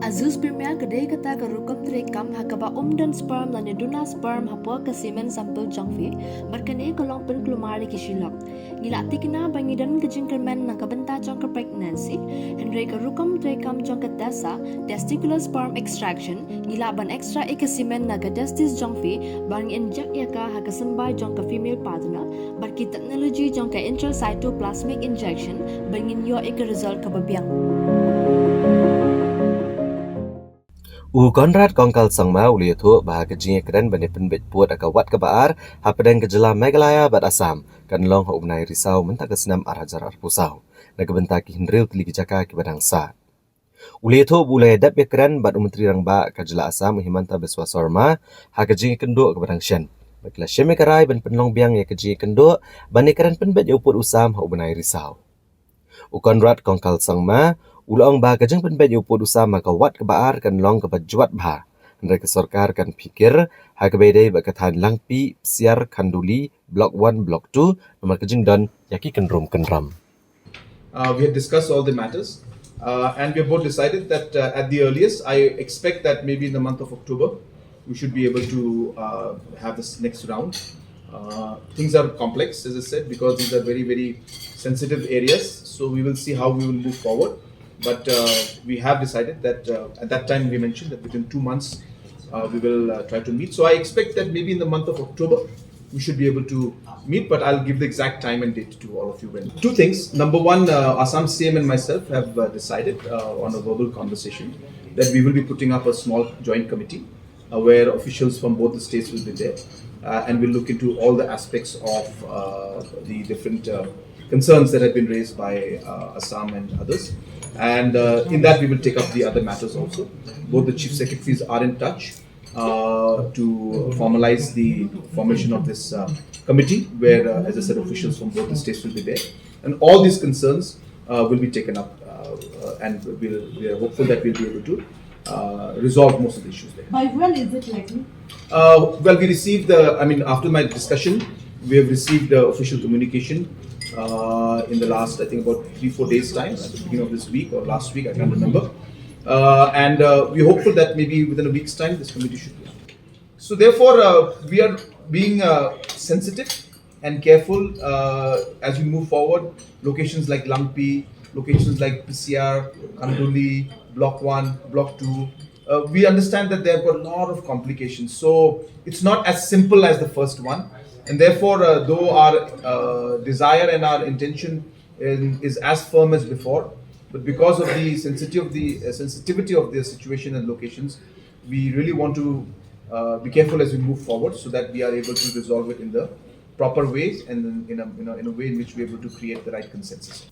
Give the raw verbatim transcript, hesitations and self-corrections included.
Azoospermia ka dei kata ka rukom treikam ha kaba ym don sperm lane duna sperm hapoh ka semen sample jong phi, bad kane ka long pynkulmar ïa ki shi lok. Ngi la tikna ba ngi don ka jingkyrmen na ka bynta jong ka pregnancy, hynrei ka rukom treikam jong ka TESA, testicular sperm extraction, ngi lah ban extract ïa ka semen na ka testis jong phi, bad ngi inject ïa ka ha ka symbai jong ka female partner, bad ki technology jong ka intracytoplasmic injection, bad ngin ïoh ïa ka result kaba biang. U Conrad Kongkal Sangma u la ïathuh ba ka jingïakren ban ïa pynbeit pud ha ka wat kaba ar hapdeng ka jylla Meghalaya bad Assam kan long ha u bnai Risaw mynta ka snem ar hajar arphew saw, na ka bynta ki hynriew tylli ki jaka kiba dang sah. U la ïathuh ba u la ïadep ïakren bad u Myntri Rangbah ka jylla Assam, u Himanta Biswa Sarma, ha ka jingïakynduh kaba dang shen, bad ki la shim ïa ka rai ban pynlong biang ïa ka jingïakynduh ban ïakren pynbeit ïa u pud u sam ha u bnai Risaw. U Conrad Kongkal Sangma u la ong ba ka jingpynbeit ïa u pud u sam ha ka wat kaba ar kan long kaba jwat bha, hynrei ka sorkar kan phikir ha kaba ïadei bad ka thaiñ Langpih, Psiar, Khanduli, Block One, Block Two, namar ka jingdon ïa ki kynrum kynram. Uh, we have discussed all the matters, uh, and we have both decided that, uh, at the earliest, I expect that maybe in the month of October, we should be able to, uh, have this next round. Uh, things are complex, as I said, because these are very, very sensitive areas. So we will see how we will move forward. But, uh, we have decided that, uh, at that time we mentioned that within two months, uh, we will, uh, try to meet. So I expect that maybe in the month of October, we should be able to meet, but I'll give the exact time and date to all of you when. Two things. Number one, uh, Assam C M and myself have, uh, decided, uh, on a verbal conversation that we will be putting up a small joint committee, uh, where officials from both the states will be there, uh, and we'll look into all the aspects of, uh, the different, uh, concerns that have been raised by, uh, Assam and others. And, uh, in that, we will take up the other matters also. Both the chief secretaries are in touch, uh, to formalize the formation of this, uh, committee, where, uh, as I said, officials from both the states will be there. And all these concerns, uh, will be taken up, uh, uh, and we'll, we are hopeful that we'll be able to, uh, resolve most of the issues there. By when is it likely? Uh, well, we received, uh, I mean, after my discussion, we have received the official communication, uh, in the last, I think, about three, four days' time, at the beginning of this week or last week, I can't remember. Uh, and, uh, we're hopeful that maybe within a week's time, this committee should be up. So therefore, uh, we are being, uh, sensitive and careful, uh, as we move forward. Locations like Langpih, locations like P C R, Khanduli, Block One, Block Two, uh, we understand that they've got a lot of complications. So it's not as simple as the first one. And therefore, uh, though our, uh, desire and our intention in, is as firm as before, but because of the sensitivity of the, uh, sensitivity of the situation and locations, we really want to, uh, be careful as we move forward so that we are able to resolve it in the proper ways and in, in a, you know, in a way in which we're able to create the right consensus.